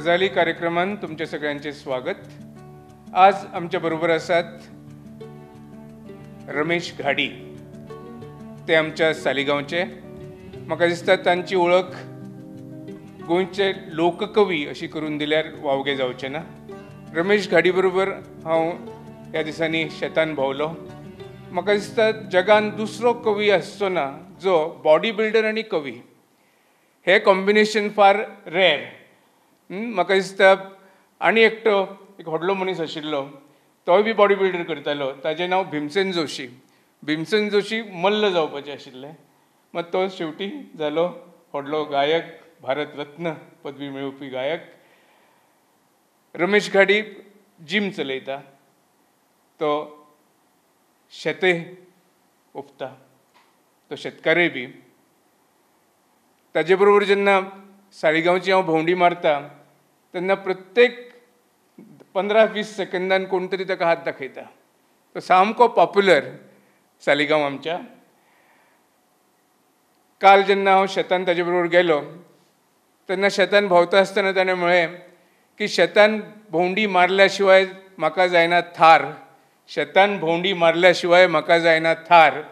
गजाली कार्यक्रमांत तुमचे सगळ्यांचे स्वागत. आज आमच्या बरोबर आसात रमेश घाडी. ते आमच्या सालिगांवचे. म्हाका दिसता तांची वळख गोंयचे लोककवी अशी करून दिल्यार वावगे जावचें ना. रमेश घाडी बरोबर हांव ह्या दिसांनी शेतान भोंवलो. म्हाका दिसता जगान दुसरो कवी आसचो ना जो बॉडी बिल्डर आनी कवी हे कॉम्बिनेशन फार रेर. म्हाका दिसता आनी एकटो एक व्हडलो मनीस आशिल्लो, तोय बी बॉडी बिल्डर करतालो, ताजें नांव भीमसेन जोशी. भीमसेन जोशी मल्ल जावपाचें आशिल्लें, मात तो शेवटी जालो व्हडलो गायक, भारत रत्न पदवी मेळोवपी गायक. रमेश घाडी जीम चलयता, तो शेतय ओंपता, तो शेतकारय बी. ताजे बरोबर जेन्ना साळिगांवची हांव भोंवडी मारता तेन्ना प्रत्येक 15-20 सेकंदान कोण तरी ताका हात दाखयता. तो सामको पॉप्युलर सालिगांव आमच्या. काल जेन्ना हांव शेतान ताजे बरोबर गेलो तेन्ना शेतान भोंवता आसतना ताणें म्हळें की शेतान भोंवडी मारल्या शिवाय म्हाका जायना थार, शेतान भोंवडी मारल्या शिवाय म्हाका जायना थार,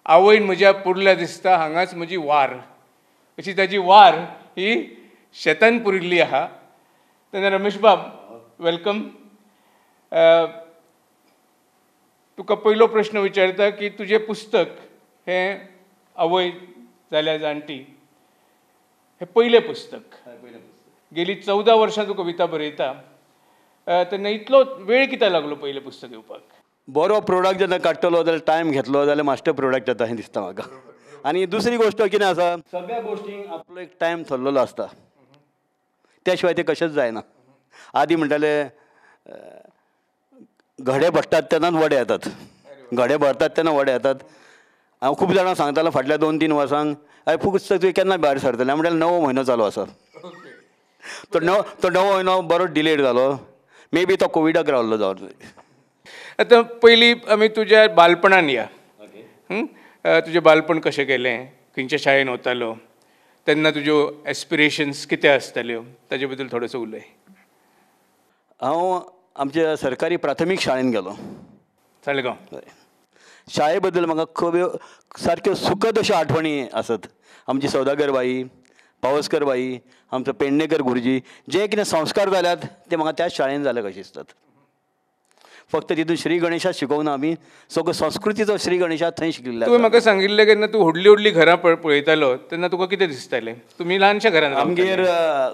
आवयन म्हज्या पुरल्या दिसता हांगाच म्हजी वार. अशी ताजी वार ही शेतान पुरिल्ली आहा. तेन्ना रमेश बाब, welcome. तुका पयलो प्रश्न विचारता की तुजें पुस्तक हें आवय जाल्या जाणटी हें पयलें पुस्तक. गेली 14 वर्सां तूं कविता बरयता, तेन्ना इतलो वेळ कित्याक लागलो पयलें पुस्तक येवपाक? बरो प्रोडक्ट जेन्ना काडटलो जाल्यार टायम घेतलो जाल्यार मास्टर प्रोडक्ट जाता अशें दिसता म्हाका. आनी दुसरी गोश्ट कितें आसा, सगळ्या गोश्टींक आपलो एक टायम थरलेलो आसता, त्या शिवाय तें कशेंच जायना. आदी म्हणटाले घडे भरतात तेन्नाच वडे येतात, घडे भरतात तेन्ना वडे येतात. हांव खूब जाणांक सांगतालो फाटल्या 2-3 वर्सांक, अरे पुस्तक तुवें केन्ना भायर सरतलें? हांव म्हणटालें 9 म्हयनो चालू आसा. तो 9 म्हयनो बरो डिलेड जालो, मे बी तो कोविडाक रावल्लो जावन. आतां पयलीं आमी तुज्या बालपणान या. तुजें बालपण कशें गेलें, खंयच्या शाळेन वतालो, तेन्ना तुज्यो एस्पिरेशन्स कितें आसताल्यो, ताजे बद्दल थोडोसो उलय. हांव आमच्या सरकारी प्राथमीक शाळेन गेलो, साळगांव. शाळे बद्दल म्हाका खूब सारक्यो सुखद अश्यो आठवणी आसत. आमची सौदागर बाई, पावसकर बाई, आमचो पेडणेकर गुरुजी, जे कितें संस्कार जाल्यात ते म्हाका त्याच शाळेन जाले कशें दिसतात. फक्त तितून श्री गणेशाक शिकोवना आमी, सगळो संस्कृतीचो श्री गणेशाक थंय शिकिल्लो. तुवें म्हाका सांगिल्लें केन्ना तूं व्हडली व्हडली घरां पळयतालो तेन्ना तुका कितें दिसतालें? तुमी ल्हानशा घरान, आमगेर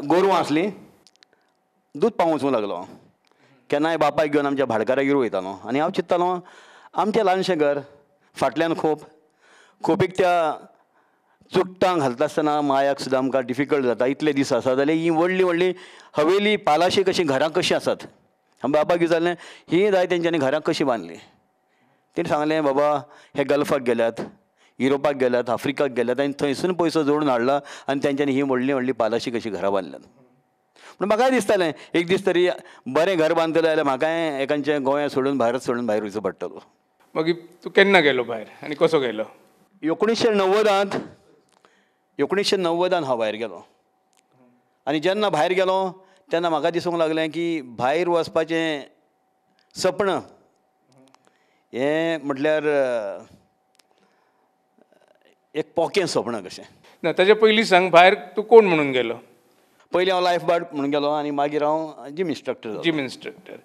गोरवां आसलीं, दूद पावोवंक वचूंक लागलो. केन्नाय बापायक घेवन आमच्या भाटकारागेर वयतालो आनी हांव चिंत्तालो आमचें ल्हानशें घर, फाटल्यान खोप, खोपीक त्या चुट्टां घालता आसतना मायाक सुद्दां आमकां डिफिकल्ट जाता. इतले दीस आसा जाल्यार ही व्हडली व्हडली हवेली पालाशी कशीं घरां कशीं आसात. हांव बापाक विचारलें ही जाय तेंच्यांनी घरां कशीं बांदलीं? तेणी सांगलें बाबा हे गल्फाक गेल्यात, युरोपाक गेल्यात, आफ्रिकाक गेल्यात आनी थंयसून पयसो जोडून हाडला आनी तेंच्यांनी ही व्हडली व्हडली पालाशी कशीं घरां बांदल्यात. पूण म्हाकाय दिसतालें एक दीस तरी बरें घर बांदतलें जाल्यार म्हाकाय एकांचें गोंया सोडून भारत सोडून भायर वयचो पडटलो. मागीर तूं केन्ना गेलो भायर आनी कसो गेलो? 1990 1990 हांव भायर गेलो. आनी जेन्ना भायर गेलो तेन्ना म्हाका दिसूंक लागलें की भायर वचपाचें सपन हें म्हटल्यार एक पोकें सपन कशें. ना, ताजे पयलीं सांग, भायर तूं कोण म्हणून गेलो? पयलीं हांव लायफ गार्ड म्हणून गेलो आनी मागीर हांव जिम इन्स्ट्रक्टर जालो. Gym instructor.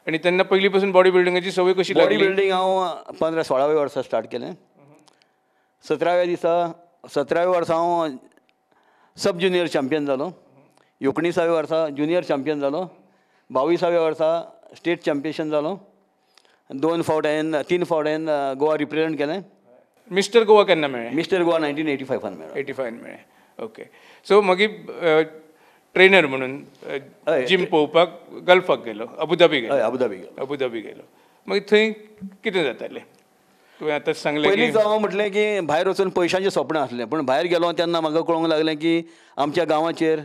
आनी तेन्ना पयलीं पासून बॉडी बिल्डिंगाची संवय कशी लागली? बॉडी बिल्डींग हांव 15-16व्या वर्सा स्टार्ट केलें. 17व्या दिसा, 17व्या वर्सा हांव सब ज्युनियर चॅम्पियन जालो. 19व्या वर्सा ज्युनियर चॅम्पियन जालो. 22व्या वर्सा स्टेट चॅम्पियन जालो. 2 फावट हांवें, 3 फावट हांवें गोवा रिप्रेजेंट केलें. मिस्टर गोवा केन्ना मेळ्ळें? मिस्टर गोवा 1985 मेळ्ळें. 85 मेळ्ळें. ओके. सो मागीर ट्रेनर म्हणून जिम पळोवपाक गल्फाक गेलो, अबुधाबी गेलो. हय, अबुधाबी गेलो. अबुधाबी गेलो. मागीर थंय कितें जातालें? तुवें आतां सांगलें. पयलींच हांव म्हटलें की भायर वचून पयशांचें सपन आसलें, पूण भायर गेलो तेन्ना म्हाका कळूंक लागलें की आमच्या गांवाचेर,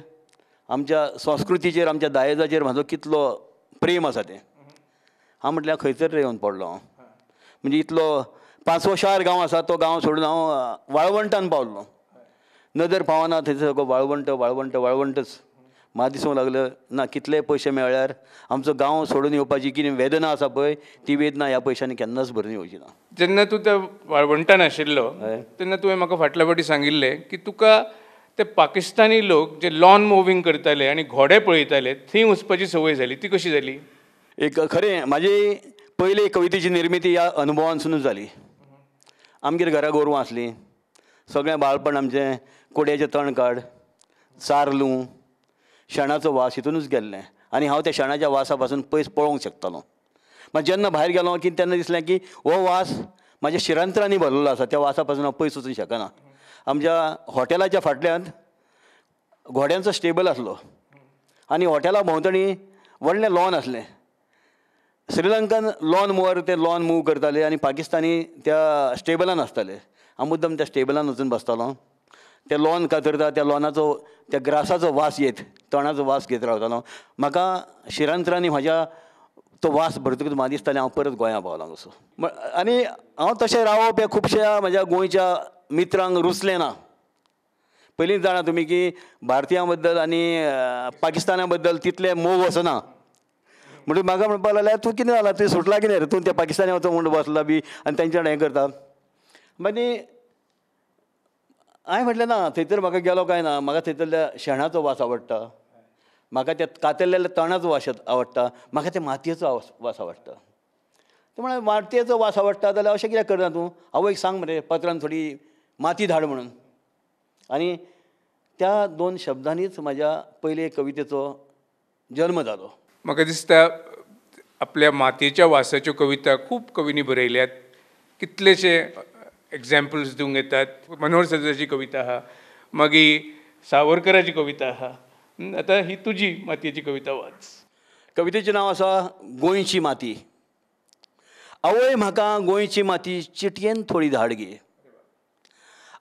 आमच्या संस्कृतीचेर, आमच्या दायजाचेर म्हाजो कितलो प्रेम आसा तें. हांव म्हटल्यार खंयसर येवन पडलो हांव, म्हणजे इतलो 5वो 4 गांव आसा तो गांव सोडून हांव वाळवंटान पावलो. नदर पावना थंयसर सगळो वाळवंट वाळवंट वाळवंटच. म्हाका दिसूंक लागलें ना कितले पयशे मेळ्ळ्यार आमचो गांव सोडून येवपाची कितें वेदना आसा पळय ती वेदना ह्या पयशांनी केन्नाच भरून येवची ना. जेन्ना तूं त्या वाळवंटान आशिल्लो तेन्ना तुवें म्हाका फाटल्या फावटी सांगिल्लें की तुका ते पाकिस्तानी लोक जे लॉन मुवींग करताले आनी घोडे पळयताले थंय वचपाची संवय जाली, ती कशी जाली? एक खरें म्हाजी पयली कवितेची निर्मिती ह्या अनुभवानसुनूच जाली. आमगेर घरा गोरवां आसलीं, सगळें बाळपण आमचें कोड्याचें तण काड, चारलूं, शेणाचो वास हितूनच गेल्लें आनी हांव त्या शेणाच्या वासा पासून पयस पळोवंक शकतालो. मागीर जेन्ना भायर गेलो की तेन्ना दिसलें की हो वास म्हाज्या शिरांतरांनी भरलेलो आसा, त्या वासा पासून हांव पयस वचूंक शकना. आमच्या हॉटेलाच्या फाटल्यान घोड्यांचो स्टेबल आसलो आनी हॉटेला भोंवतणी व्हडलें लॉन आसलें. श्रीलंकन लॉन मुवर ते लॉन मूव करताले आनी पाकिस्तानी त्या स्टेबलान आसताले. हांव मुद्दम त्या स्टेबलान वचून बसतालो, ते लॉन कातरता त्या लॉनाचो त्या ग्रासाचो वास येत, तणाचो वास घेत रावतालो. म्हाका शिरांतरांनी म्हाज्या तो वास भरतकूच म्हाका दिसतालें हांव परत गोंया पावलां कसो. आनी हांव तशें रावप हें खुबश्या म्हज्या गोंयच्या मित्रांक रुचलें ना. पयलींच जाणा तुमी की भारतीयां बद्दल आनी पाकिस्ताना बद्दल तितलें मोग वचना. म्हणून म्हाका म्हणपाक लागलें तूं कितें जालां, तुवें सुटला कितें रे, तूं त्या पाकिस्तानी वचो म्हूण बसला बी आनी तेंच्या वांगडा हें करता. मागीर हांवें म्हटलें ना, थंयसर म्हाका गेलो काय ना, म्हाका थंयसरल्या शेणाचो वास आवडटा, म्हाका त्या कातरलेल्या तणाचो वास आवडटा, म्हाका त्या मातयेचो वास आवडटा. ते म्हळ्यार मातयेचो वास आवडटा जाल्यार अशें कित्याक करना तूं, आवयक सांग मरे पत्रान थोडी माती धाड म्हणून. आनी त्या दोन शब्दांनीच म्हाज्या पयले कवितेचो जल्म जालो. म्हाका दिसता आपल्या मातयेच्या वासाच्यो कविता खूब कवींनी बरयल्यात, कितलेशे एग्जाम्पल्स दिवंक येतात. मनोहर सरदाराची कविता आहा, मागीर सावरकराची कविता आहा, आतां ही तुजी मातयेची कविता वाच. कवितेचें नांव आसा गोंयची माती. आवय म्हाका गोंयची माती चिटयेन थोडी धाड गे,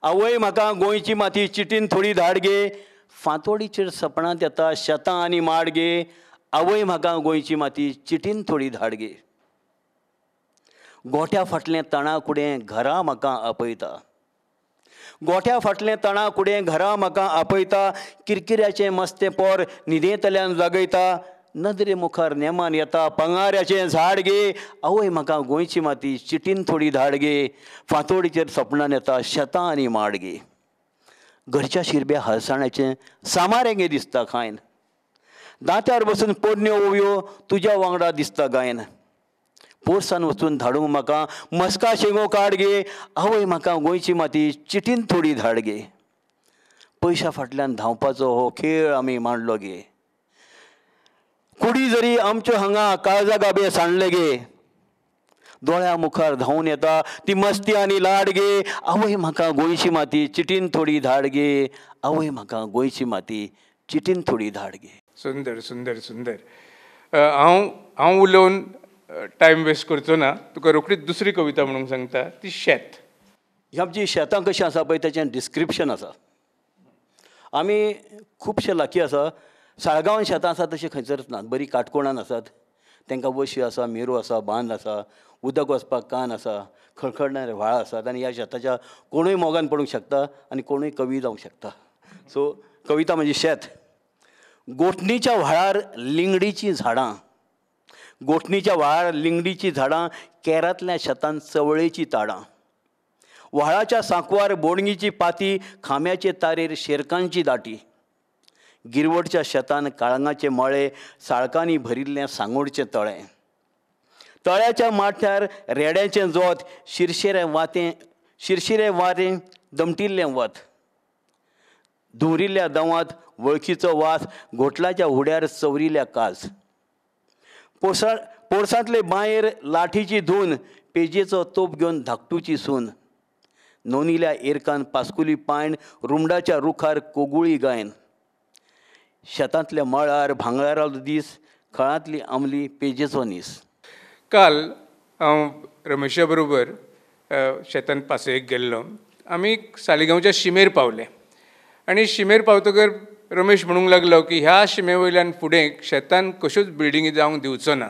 आवय म्हाका गोंयची माती चिटीन थोडी धाड गे, फांतोडीचेर सपनांत येता शेतां आनी माड गे, आवय म्हाका गोंयची माती चिटीन थोडी धाड गे. गोठ्या फाटलें तणा कुडें घरा म्हाका आपयता, गोठ्या फाटलें तणा कुडें घरा म्हाका आपयता, किरकिऱ्याचें मस्तें पोर न्हिदेंतल्यान जागयता, नदरे मुखार नेमान येता पंगाऱ्याचें झाड गे, आवय म्हाका गोंयची माती चिटीन थोडी धाड गे, फांतोडीचेर सपनान येता शेतां आनी माड गे. घरच्या शिरब्या हळसाण्याचें सामारें गे दिसता खायन, दांत्यार बसून पोरण्यो ओवयो तुज्या वांगडा दिसता गायन, पोरसान वचून धाडूंक म्हाका मस्का शेंगो काड गे, आवय म्हाका गोंयची माती चिटीन थोडी धाड गे. पयशा फाटल्यान धांवपाचो हो खेळ आमी मांडलो गे, कुडी जरी आमच्यो हांगा काळजा गाबे सांडले गे, दोळ्या मुखार धांवून येता ती मस्ती आनी लाड गे, आवय म्हाका गोंयची माती चिटीन थोडी धाड गे, आवय म्हाका गोंयची माती चिटीन थोडी धाड गे. सुंदर सुंदर सुंदर. हांव उलोवन टायम वेस्ट करचो ना, तुका रोखडीच दुसरी कविता म्हणूंक सांगता, ती शेत. ही आमची शेतां कशीं आसा पळय ताचें डिस्क्रिप्शन आसा. आमी खुबशे लाकी आसा, साळगांवान शेतां आसा तशीं खंयसरच ना, बरीं काटकोणान आसात, तांकां वशी आसा, मेरो आसा, बांद आसा, उदक वचपाक कान आसा, खळखळणारे व्हाळ आसात आनी ह्या शेताच्या कोणूय मोगान पडूंक शकता आनी कोणूय कवी जावंक शकता. सो कविता म्हणजे शेत. गोठणीच्या व्हाळार लिंगडीचीं झाडां, गोठणीच्या व्हाळार लिंगडीचीं झाडां, केरांतल्या शेतान चवळेचीं ताडां, व्हाळाच्या सांकवार बोडगीची पाती, खांब्याचे तारेर शेरकांची दाटी, गिरवडच्या शेतान काळंगाचे मळे, साळकांनी भरिल्लें सांगोडचें तळें, तळ्याच्या माथ्यार रेड्याचें जोत, शिरशिरें वातें, शिरशिरें वारें दमटिल्लें वत, धुंवरिल्ल्या दंवात वळखीचो वास, घोटलाच्या हुड्यार चवरिल्ल्या काज, पोरसांतले बांयर लाठीची धून, पेजेचो तोप घेवन धाकटूची सून, नोनील्या एरकान पास्कुली पायण, रुमडाच्या रुखार कोगुळी गायन, शेतांतल्या मळार भांगरालो दीस, खळांतली आमली पेजेचो नीस. काल हांव रमेशा बरोबर शेतान पासयेक गेल्लो. आमी सालिगांवच्या शिमेर पावले आनी शिमेर पावतकर रमेश म्हणूंक लागलो की ह्या शिमे वयल्यान फुडें शेतान कश्योच बिल्डिंगी जावंक दिवचो ना.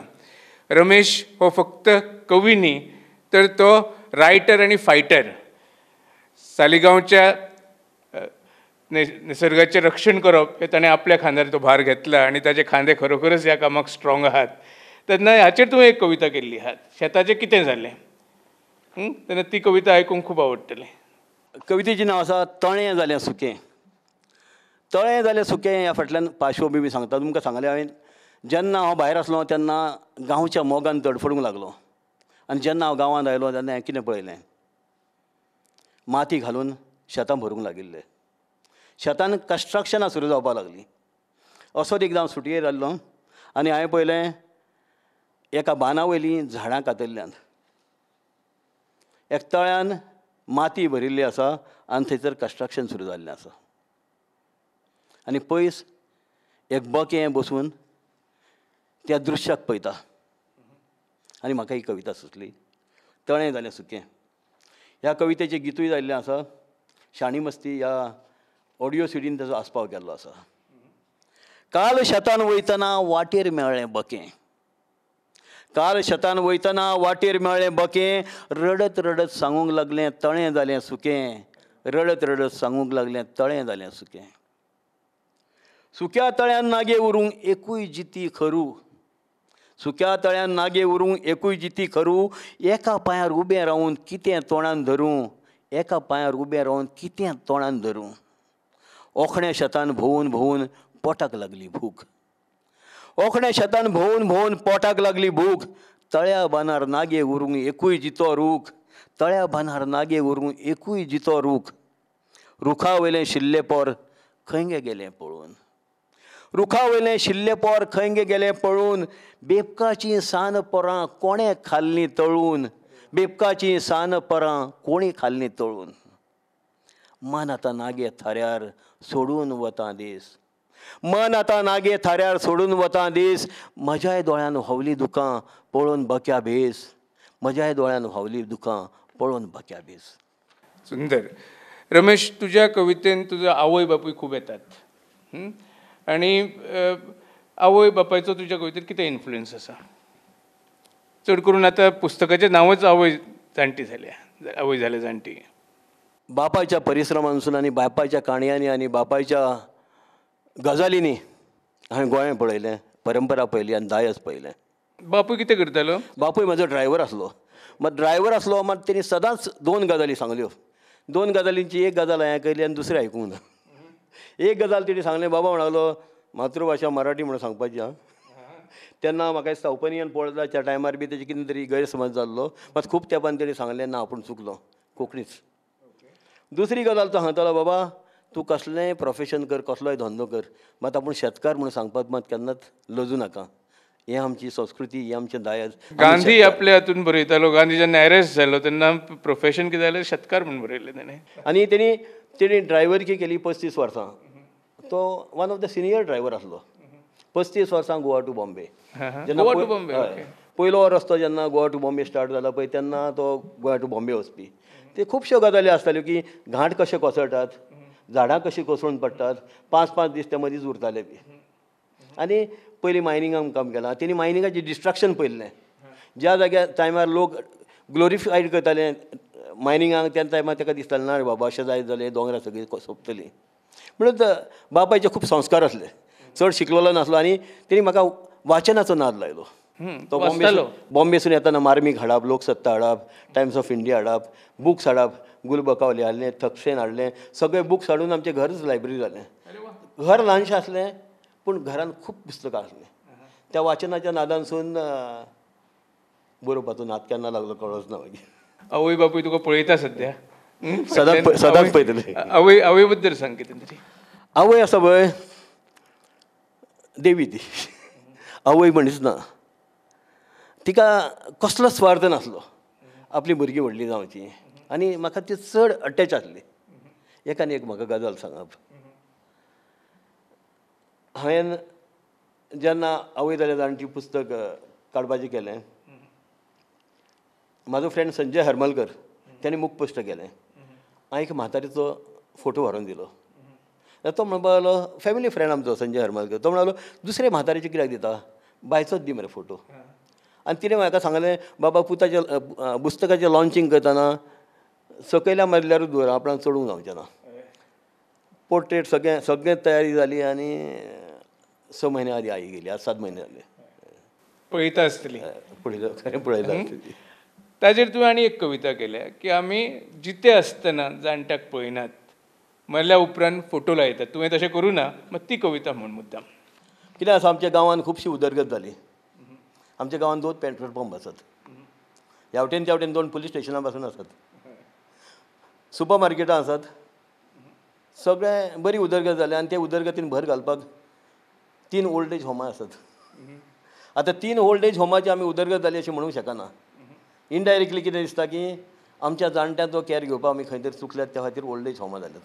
रमेश हो फक्त कवी न्ही तर तो रायटर आनी फायटर. सालिगांवच्या निसर्गाचें रक्षण करप हें ताणें आपल्या खांद्यार तो भार घेतला आनी ताचे खांदे खरोखरच ह्या कामाक स्ट्रॉंग आहात. तेन्ना हाचेर तुवें एक कविता केल्ली आहात, शेताचें कितें जालें, तेन्ना ती कविता आयकूंक खूब आवडटली. कवितेचें नांव आसा तळें जालें सुकें. तळें जालें सुकें ह्या फाटल्यान पार्श्वभुमी बी सांगता तुमकां. सांगलें हांवें, जेन्ना हांव भायर आसलो तेन्ना गांवच्या मोगान तडफडूंक लागलो आनी जेन्ना हांव गांवांत आयलो तेन्ना हांवें कितें पळयलें, माती घालून शेतां भरूंक लागिल्ले, शेतान कन्स्ट्रक्शनां सुरू जावपाक लागलीं. असोच एकदां हांव सुटयेर आयल्लो आनी हांवें पळयलें एका बांदा वयलीं झाडां कातरल्यांत, एक तळ्यान माती भरिल्ली आसा आनी थंयसर कन्स्ट्रक्शन सुरू जाल्लें आसा आनी पयस एक बकें बसून त्या दृश्याक पळयता आनी म्हाका ही कविता सुचली, तळें जालें सुकें. ह्या कवितेचें गितूय जाल्लें आसा, शाणी मस्ती ह्या ऑडियो सिडीन ताचो आस्पाव केल्लो आसा. काल शेतान वयतना वाटेर मेळ्ळें बकें, काल शेतान वयतना वाटेर मेळ्ळें बकें, रडत रडत सांगूंक लागलें तळें जालें सुकें, रडत रडत सांगूंक लागलें तळें जालें सुकें. सुक्या तळ्यान नागे उरूंक एकूय जिती खरू, सुक्या तळ्यान नागे उरूंक एकूय जिती खरू, एका पांयार उबें रावून कितें तोंडान धरूं, एका पांयार उबें रावून कितें तोंडान धरूं. ओखण्या शेतान भोंवून भोंवून पोटाक लागली भूक, ओखण्या शेतान भोंवून भोंवून पोटाक लागली भूक, तळ्या बांदार नागे उरूंक एकूय जितो रूख, तळ्या बांदार नागे उरूंक एकूय जितो रूख, रुखा वयलें शिल्लें पोर खंय गे गेलें पळोवन, रुखा वयलें शिल्लें पोर खंय गे गेलें पळोवन, बेबकाचीं सान पोरां कोणें खाल्लीं तळून, बेबकाचीं सान पोरां कोणें खाल्लीं तळून. मन आतां नागे थाऱ्यार सोडून वता दीस, मन आतां नागे थाऱ्यार सोडून वता दीस, म्हज्याय दोळ्यान व्हांवली दुकां पळोवन बक्या भेस, म्हज्याय दोळ्यान व्हांवली दुकां पळोवन बक्या भेस. सुंदर. रमेश, तुज्या कवितेन तुजो आवय बापूय खूब येतात आनी आवय बापायचो तुज्या कवितेन कितें इन्फ्लुयन्स आसा? चड करून आतां पुस्तकाचें नांवच आवय जाणटी जाल्या, आवय जाल्या जाणटी. बापायच्या परिश्रमांसून आनी बापायच्या काणयांनी आनी बापायच्या गजालींनी हांवें गोंय पळयलें, परंपरा पळयली आनी दायज पळयलें. बापूय कितें करतालो? बापूय म्हजो ड्रायव्हर आसलो. मात ड्रायव्हर आसलो मात तेणी सदांच दोन गजाली सांगल्यो. दोन गजालींची एक गजाल हांवें आयकली आनी दुसरी आयकूंक ना. एक गजाल तेणी सांगलें, बाबा म्हणालो मातृभाशा मराठी म्हणून सांगपाची. आं, तेन्ना म्हाका दिसता ओपिनियन पळयता त्या टायमार बी तेजे कितें तरी गैरसमज जाल्लो, मात खूब तेंपान तेणी सांगलें ना आपूण चुकलो, कोंकणीच. दुसरी गजाल तो सांगतालो, बाबा तूं कसलेंय प्रोफेशन कर, कसलोय धंदो कर, मात आपूण शेतकार म्हणून सांगपाक मात केन्नाच लजू नाका. हें आमची संस्कृती, हें आमचें दायज. गांधी आपल्या हातून बरयतालो, गांधी जेन्ना अरेस्ट जालो तेन्ना प्रोफेशन कितें जालें, शेतकार म्हणून बरयलें तेणें. आनी तेणी तेणी ड्रायव्हरकी केली 35 वर्सां. तो one of the senior driver आसलो. 35 वर्सां गोवा टू बॉम्बे. जेन्ना पयलो रस्तो जेन्ना गोवा टू बॉम्बे स्टार्ट जाला पळय तेन्ना तो गोवा टू बॉम्बे वचपी. ते खुबश्यो गजाली आसताल्यो की घांट कशे कोसळटात, झाडां कशीं कोसळून पडटात, 5-5 दीस ते मदींच उरताले बी. आनी पयलीं मायनिंगान काम केलां, तेणी मायनिंगाचें डिस्ट्रक्शन पळयल्लें. ज्या जाग्यार टायमार लोक ग्लोरिफायड करताले मायनिंगाक त्या टायमार ताका दिसतालें ना रे बाबा अशें जायत जालें दोंगरां सगळीं सोंपतलीं. म्हणून बापायचे खूब संस्कार आसले, चड शिकलेलो नासलो आनी तेणी म्हाका वाचनाचो नाद लायलो. तो बॉम्बेसून येताना मार्मीक हाडप, लोकसत्ता हाडप, टायम्स ऑफ इंडिया हाडप, बुक्स हाडप, गुलबकावली हाडलें, थकसेन हाडलें, सगळे बुक्स हाडून आमचें घरच लायब्ररी जालें. घर ल्हानशें आसलें पूण घरान खूब पुस्तकां आसलीं. त्या वाचनाच्या नादानसून बरोवपाचो नाद केन्ना लागलो कळ्ळोच ना मागीर. आवय बापूय तुका पळयता सद्या? सदांच सदांच पळयतले. आवय आवय बद्दल सांग कितें तरी. आवय आसा पळय देवी ती. आवय म्हणीच ना, तिका कसलो स्वार्थ नासलो, आपली भुरगीं व्हडलीं जावची आनी म्हाका ती चड अटॅच आसली. एक आनी एक म्हाका गजाल सांगप, हांवें जेन्ना आवय जाल्या जाणटी पुस्तक काडपाचें केलें, म्हाजो फ्रेंड संजय हरमलकर तेणें मुखपृश्ठ केलें. हांवें एक म्हातारेचो फोटो व्हरून दिलो. तो म्हणपाक लागलो, फॅमिली फ्रेंड आमचो संजय हरमलकर, तो म्हणालो दुसरे म्हातारेचे कित्याक दिता, बायचोच दी मरे फोटो. आनी तिणें म्हाका सांगलें, बाबा पुताचें पुस्तकाचें लॉन्चींग करतना सकयल्या मजल्यारूच दवर, आपणाक चडूंक जावचें ना. पोर्ट्रेट सगळें सगळें तयारी जाली आनी 6 म्हयने आदी आई गेली. आज 7 म्हयने जाले. पळयता आसतली, पळयता, खरें पळयता आसतली. ताजेर तुवें आनी एक कविता केल्या की आमी जिते आसतना जाणट्याक पळयनात, मरल्या उपरांत फोटो लायतात. तुवें तशें करूं ना, मात ती कविता म्हूण मुद्दाम. कितें आसा, आमच्या गांवांत खुबशी उदरगत जाली. आमच्या गांवांत 2 पेट्रोल पंप आसात, ह्या वटेन त्या वटेन 2 पुलीस स्टेशनां पासून आसात, सुपर मार्केटां आसात. सगळें बरी उदरगत जाली आनी ते उदरगतीन भर घालपाक 3 ओल्ड एज होमां आसात. आतां 3 ओल्ड एज होमाची आमी उदरगत जाली अशें म्हणूंक शकना. इनडायरेक्टली कितें दिसता की आमच्या जाणट्यांचो कॅर घेवपाक आमी खंय तरी चुकल्यात, त्या खातीर ओल्ड एज होमां जाल्यात.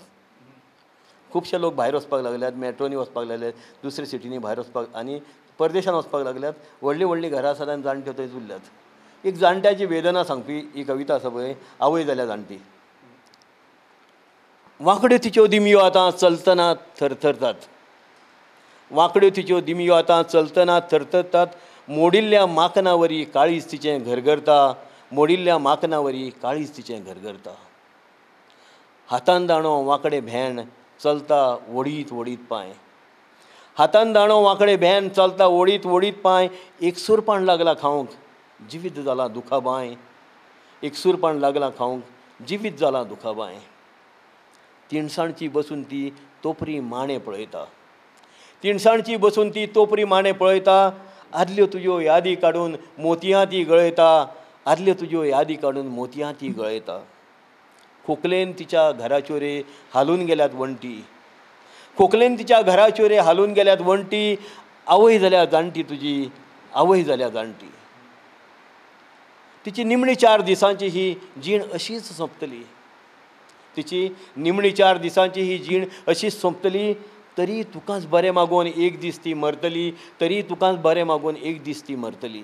खुबशे लोक भायर वचपाक लागल्यात, मेट्रोनी वचपाक लागल्यात, दुसऱ्या सिटींनी भायर वचपाक आनी परदेशान वचपाक लागल्यात. व्हडलीं व्हडलीं घरां आसात आनी जाणटे थंयच उरल्यात. एक जाणट्याची वेदना सांगपी ही कविता आसा पळय, आवय जाल्या जाणटी. वांकड्यो तिच्यो दिमयो आतां चलतना थरथरतात, वांकड्यो तिच्यो दिमयो आतां चलतना थरथरतात, मोडिल्ल्या माकनावरी काळीज तिचें घरघरता, मोडिल्ल्या माकनावरी काळीज तिचें घरघरता. हातान दाणो वांकडे भेंड चलता ओडीत ओडीत पांय, हातान दाणो वांकडे भेंड चलता ओडीत ओडीत पांय, एकसूरपान लागला खावंक जिवीत जाला दुखा बांय, एकसूरपान लागला खावंक जिवीत जाला दुखा बांय. तिनसाणची बसून ती तोपरी माणे पळयता, तिनसाणची बसून ती तोपरी माणे पळयता, आदल्यो तुज्यो यादी काडून मोतयां ती गळयता, आदल्यो तुज्यो यादी काडून मोतयां ती गळयता. खोकलेन तिच्या घराच्यो रे हालून गेल्यात वण्टी, खोकलेन तिच्या घराच्यो रे हालून गेल्यात वण्टी, आवय जाल्या जाणटी तुजी, आवय जाल्या जाणटी. तिची निमणी 4 दिसांची ही जीण अशीच सोंपतली, तिची निमणी 4 दिसांची ही जीण अशीच सोंपतली, तरी तुकाच बरें मागून एक दीस ती मरतली, तरी तुकाच बरें मागून एक दीस ती मरतली.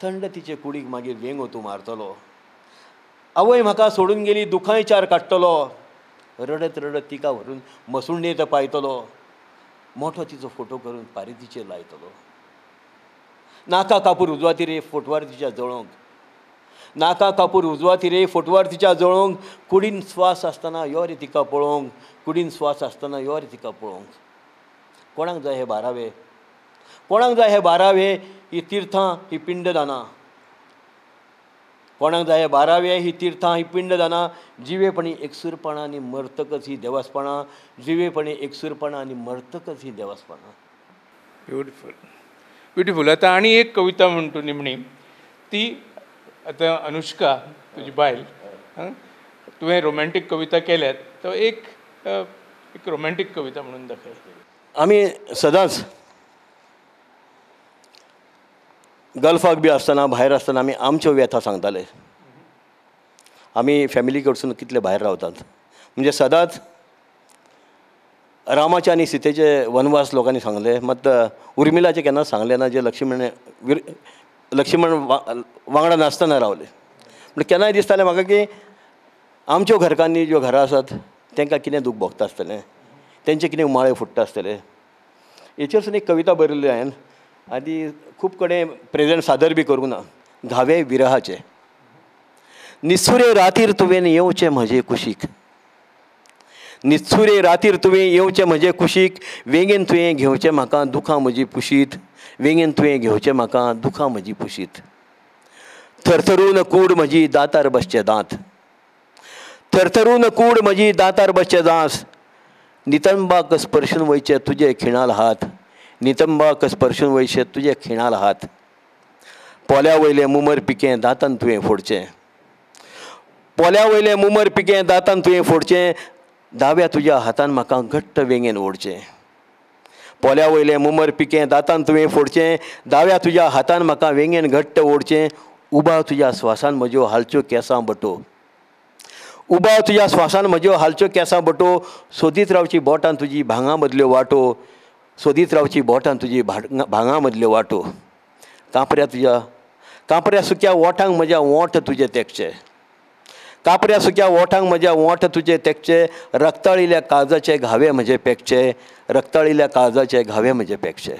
थंड तिचे कुडीक मागीर वेंगो तूं मारतलो, आवय म्हाका सोडून गेली दुखांय 4 काडटलो, रडत रडत तिका व्हरून मसुंडेंत पायतलो, मोठो तिचो फोटो करून पारितीचेर लायतलो. नाका कापूर उजवाती रे फोटवार तिच्या जळोवंक, नाका कापूर उजवाती रे फोटवार तिच्या जळोवंक, कुडीन स्वास आसतना यो रे तिका पळोवंक, कुडीन स्वास आसतना यो रे तिका पळोवंक. कोणाक जाय हे बारावे, कोणाक जाय हे बारावे, ही तिर्थां ही पिंडदानां, कोणाक जाय हे बारावे ही तिर्थां ही पिंडदानां, जिवेपणी एकसूरपणां आनी मरतकच ही देवासपणां, जिवेपणी एकसूरपणां आनी मरतकच ही देवासपणां. Beautiful, beautiful. आतां आनी एक कविता म्हण तूं निमणी, ती आतां अनुष्का तुजी बायल, तुवें रोमॅन्टीक कविता केल्यात, तो एक एक रोमॅन्टीक कविता म्हणून दाखय. आमी सदांच गल्फाक बी आसतना भायर आसतना आमी आमच्यो व्यथा सांगताले. आमी फॅमिली कडसून कितले भायर रावतात म्हणजे सदांच रामाचे आनी सीतेचे वनवास लोकांनी सांगले, मात उर्मिलाचे केन्ना सांगलें ना, जे लक्ष्मण लक्ष्मण वांगडा नासतना रावले. पूण केन्नाय दिसतालें म्हाका की आमच्यो घरकान्नी ज्यो घरां आसात तांकां कितें दूख भोगता आसतलें, तेंचे कितें उमाळे फुट्टा आसतले. हेचेरसून एक कविता बरयल्ली हांवें आनी खूब कडेन प्रेजेंट सादर बी करूंक ना. घावे विरहाचे. निसुरे रातीर तुवें येवचें म्हजे कुशीक, निसुरे रातीर तुवें येवचें म्हजे कुशीक, वेंगेन तुवें घेवचें म्हाका दुखां म्हजी पुशीत, वेंगेन तुवें घेवचें म्हाका दुखां म्हजी पुशीत. थरथरून कूड म्हजी दांतार बसचे दांत, थरथरून कूड म्हजी दांतार बसचे दांत, नितंबाक स्पर्शून वयचे तुजे खिणाल हात, नितंबाक स्पर्शून वयचे तुजे खिणाल हात. पोल्या वयलें मुमर पिकें दांतान तुवें फोडचें, पोल्या वयलें मुमर पिकें दांतान तुवें फोडचें, दाव्या तुज्या हातान म्हाका घट्ट वेंगेन ओडचें. पोल्या वयलें मुमर पिकें दांतान तुवें फोडचें, दाव्या तुज्या हातान म्हाका वेंगेन घट्ट ओडचें, उबाव तुज्या स्वासान म्हज्यो हालच्यो केंसां बटो, उबाव तुज्या स्वासान म्हज्यो हालच्यो केंसां बटो, सोदीत रावची बोटां तुजी भांगा मदल्यो वाटो, सोदीत रावची बोटां तुजी भांगा मदल्यो वाटो. कांपऱ्या तुज्या कांपऱ्या सुक्या ओठांक म्हज्या ओंठ तुजे तेंकचे, कापऱ्या सुक्या ओठांक म्हज्या ओंठ तुजे तेंकचे, रक्ताळिल्ल्या काळजाचे घावे म्हजे पेकचे, रक्ताळिल्ल्या काळजाचे घावे म्हजे पेकचे.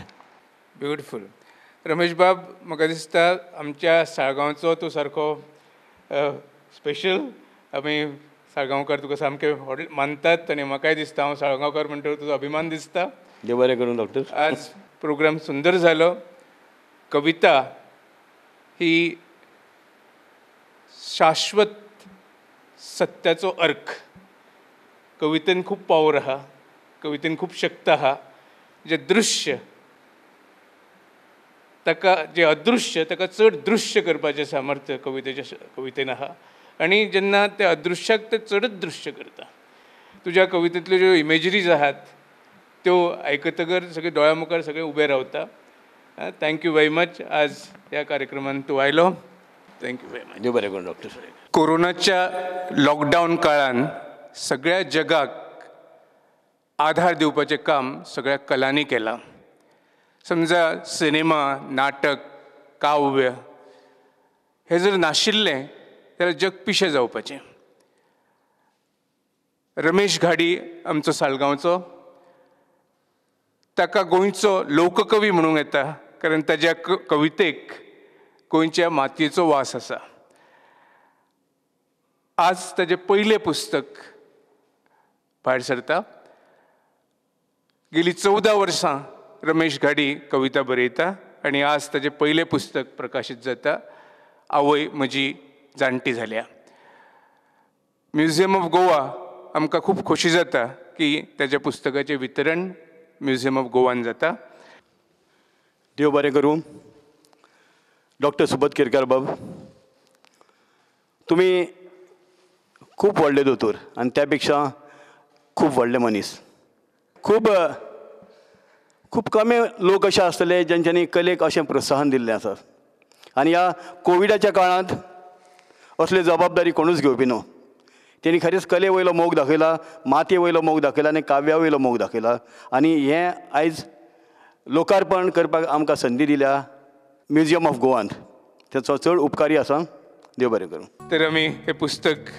ब्युटिफूल. रमेश बाब, म्हाका दिसता आमच्या साळगांवचो तूं सारको स्पेशल, आमी साळगांवकार तुका सामके व्हडले मानतात आनी म्हाकाय दिसता हांव साळगांवकार म्हणटकर तुजो अभिमान दिसता. देव बरें करूं डॉक्टर. आज प्रोग्राम सुंदर जालो. कविता ही शाश्वत सत्याचो अर्क. कवितेन खूब पावर आहा, कवितेन खूब शक्त आहा. जें दृश्य ताका, जें अदृश्य ताका चड दृश्य करपाचें सामर्थ्य कवितेन आहा आनी जेन्ना ते अदृश्याक ते चडच दृश्य करता. तुज्या कवितेंतल्यो ज्यो इमेजरीज आहात त्यो आयकतकर सगळे दोळ्या मुखार सगळे उबे रावता. Thank you very much, आज ह्या कार्यक्रमांत तूं आयलो. Thank you very much. देव बरें करूं डॉक्टर. कोरोनाच्या लॉकडावन काळान सगळ्या जगाक आधार दिवपाचें काम सगळ्या कलांनी केलां. समजा सिनेमा, नाटक, काव्य हें जर नाशिल्लें जाल्यार जग पिशें जावपाचें. रमेश घाडी आमचो साळगांवचो, ताका गोंयचो लोककवी म्हणूंक येता कारण ताज्या कवितेक गोंयच्या मातयेचो वास आसा. आज ताजें पयलें पुस्तक भायर सरता. गेली 14 वर्सां रमेश घाडी कविता बरयता आनी आज ताजें पयलें पुस्तक प्रकाशीत जाता, आवय म्हजी जाणटी जाल्या. म्युझियम ऑफ गोवा आमकां खूब खोशी जाता की ताज्या पुस्तकाचें वितरण म्युझियम ऑफ गोवान जाता. देव बरें करूं डॉक्टर सुबोध केरकार बाब, तुमी खूब व्हडले दोतोर आनी त्या पेक्षा खूब व्हडले मनीस. खूब खूब कमी लोक अशे आसतले जेंच्यांनी कलेक अशें प्रोत्साहन दिल्लें आसा आनी ह्या कोविडाच्या काळांत असली जबाबदारी कोणूच घेवपी न्हू. तेणी खरेंच कले वयलो मोग दाखयला, मातये वयलो मोग दाखयला आनी काव्या वयलो मोग दाखयला आनी हें आयज लोकार्पण करपाक आमकां संदी दिल्या म्युझियम ऑफ गोवांत, तेचो चड उपकारी आसा. देव बरें करूं. तर आमी हें पुस्तक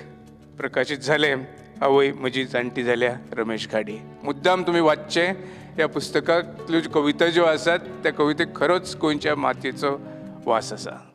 प्रकाशीत जालें, आवय म्हजी जाणटी जाल्या, रमेश घाडी. मुद्दाम तुमी वाचचें. ह्या पुस्तकांतल्यो कविता ज्यो आसात त्या कवितेक खरोच गोंयच्या मातयेचो वास आसा.